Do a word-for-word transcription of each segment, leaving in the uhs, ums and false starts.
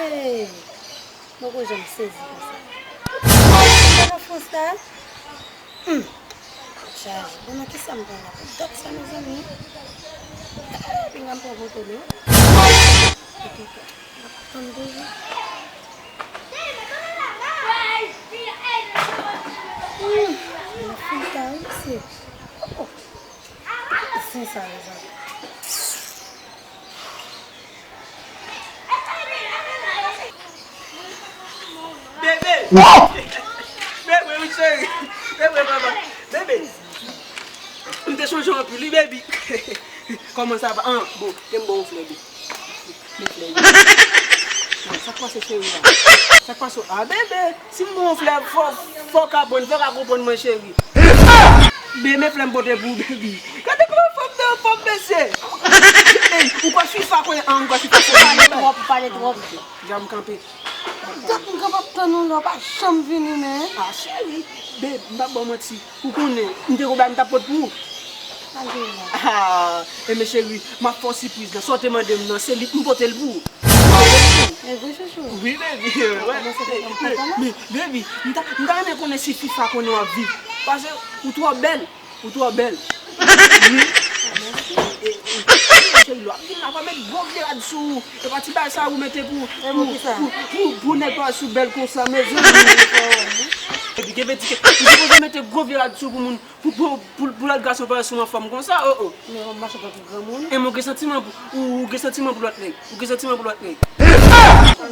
Hey! Mwen poko janm sezi konsa. Mwen nan Frans la? Hmm. Chaje. Bon, nan kisa m pral la? Pou dat sa, mezanmi? Ah, pinga m pran foto li, wi. Epi, m ap tann toujou. Hmm. Nan fil ta, wi, mesye. Oh, oh. Zen sa, mezanmi. Bebe! Bebe, wi, cheri. Bebe, papa. Bebe. M te sonje w anpil, wi, baby. Kòman sa va? Ah, bon, ke m ba w yon flè, baby. Men flè, wi. Bon, sa k pase, cheri, la? Sa k pase? Ah, bebe, si m ba w yon flè, fò, fò w ka pran, fò w ka konprann mwen, cheri. Be, men flè m pote pou ou, baby. Gade kòman fanm nan anfòm, mesye. Ey, ou kwè FIFA konnen an, ou kwè FIFA se pale twòp, pale twòp. Jan m kanpe. Dat m kanpe ap tann ou la, ou pa janm vini, men. Ah, cheri, babe, m p ap ba w manti. Ou konnen, m te gon bagay m t ap pot pou ou. Pale la. Ah, e men cheri, m ap fè w sipriz la. Sa w te mande m nan, se li m pote l pou ou. E vre, chouchou? Wi, baby. Ou kòmanse fè kòm kontan la? Men, baby, m ta, m ta renmen konnen si FIFA konnen w ap viv. Paske ou twò bèl. Ou twò bèl. Wi. Mèsi. E, e, cheri, lè w ap vin la, pa met gwo vye rad sou ou. E pa ti bagay sa ou mete pou, pou, pou, pou, pou nèg pa sou bèl konsa, mezanmi. Epi gen vèdike, ou sipoze mete gwo vye rad sou pou moun, pou, pou, pou, pou lòt gason pa sou anfòm konsa, oh, oh. Men w ap mache tankou granmoun. E men w gen santiman pou, ou, ou gen santiman pou lòt nèg. Ou gen santiman pou lòt nèg.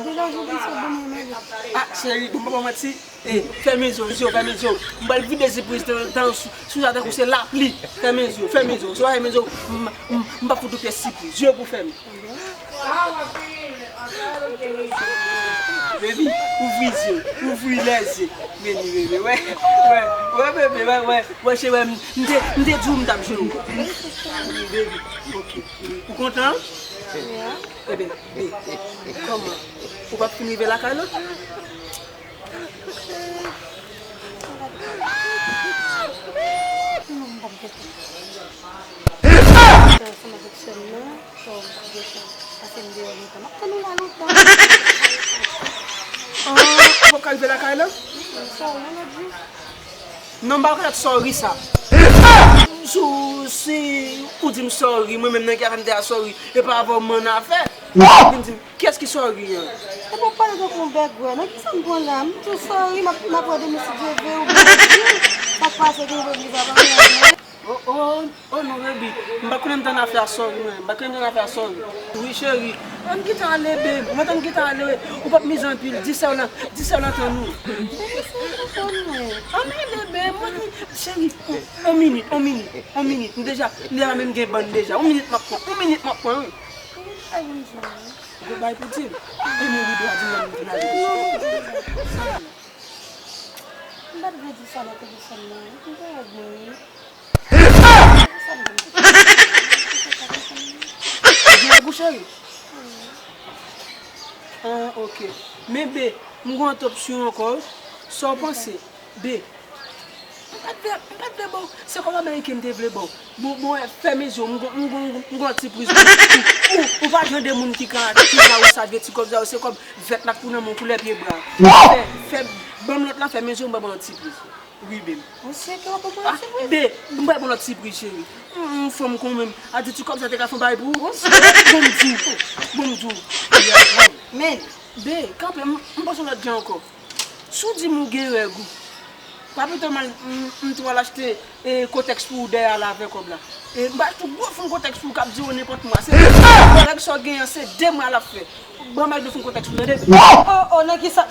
Degaje w, pito, ban mwen mele. Ah, cheri, bon, m pa ba w manti. E, fèmen je w, je w, fèmen je w. M pral vide sipriz tan, tan sou, sou sa tankou se lapli. Fèmen je w, fèmen je w. Si w pa fèmen je w, m, m, m p ap fout ou pyès sipriz. Je w pou fèmen. Baby, ouvri je w, ouvri lèzye. Vini, bebe, wè, wè, wè, bebe, wè, wè, wè, cheri, wè, m, m te, m te di w m t ap jwe w. Baby, ok. Ou kontan? Ebyen, be, kòman? Ou p ap fin rive lakay la? Non, m p ap gentan. Ansanm avèk sè m nan, so, m p ap gentan. Pase m deyò lontan. M ap tann ou la lontan. Ah, ou p ap ka rive lakay la? Sa w nan lòt jou. Non, m pa rekonèt sorry sa. Si, si ou di m sorry, mwen menm nan ki afè m te a sorry, e pa avè w m annafè. Vin di m, kiyès ki sorry an? Epi w pale tankou yon bègwè. Nan kisa m pran la? M di w sorry, m ap, m ap wè demen si Dye vle, ou byen di. Sa k pase, gen yon legliz avan mwen. Oh, oh, oh non, baby. M pa konnen m t annafè a sorry, mwen. M pa konnen m t annafè a sorry. Wi, cheri. Ann kite ale, babe. Mwen tann kite ale. Ou p ap mize anpil. Di sè w lan, di sè w lan tann ou. Ann ale, babe. Mwen di, cheri, on minit, on minit, on minit. M deja, m deja menm gen bann deja. On minit m ap pran. On minit m ap pran, wi. Gon bagay pou di m. Ann wi, dwa di m nan m vin ale. M pa t vle di sa nan telefòn nan. M te rèd mwen, wi. Gen gou, cheri? Ah, ok. Men, be, m gon lòt opsyon ankò, wi. Sa w panse? Be, m pa t vle, m pa t vle ba w. Se kòb ameriken m te vle ba w. Bon, bon, wè, fèmen je w, m gon, m gon, m gon lòt sipriz pou ou. Ou, ou pa jan de moun ki ka, ki ka wè sa vye ti kòb sa yo, se kòb vèt la k pou nan men w koulè pye bwa. Fè, fè, ban m lòt la, fèmen je w, m ba w lòt sipriz. Wi, babe. Mesye, ke w ap ban m lòt sipriz? Be, m ba w lòt sipriz, cheri. Mm, fanm kon menm. A di ti kòb sa te ka fè yon bagay pou ou. Bon, m di w. Bon, m di w. Men. Be, kanpe, m, m panse yon lòt jan ankò. Si w di m ou gen règ ou, pa pito m al, m, m tou al achte, e, kotèks pou ou dèyè a la avè kòb la. E, m ba tou gwo foun kotèks pou ou k ap dire w nenpòt mwa. Se règ sa w genyen an, se de mwa l ap fè. Ban m al de foun kotèks pou ou, tande? Oh, oh, nan kisa?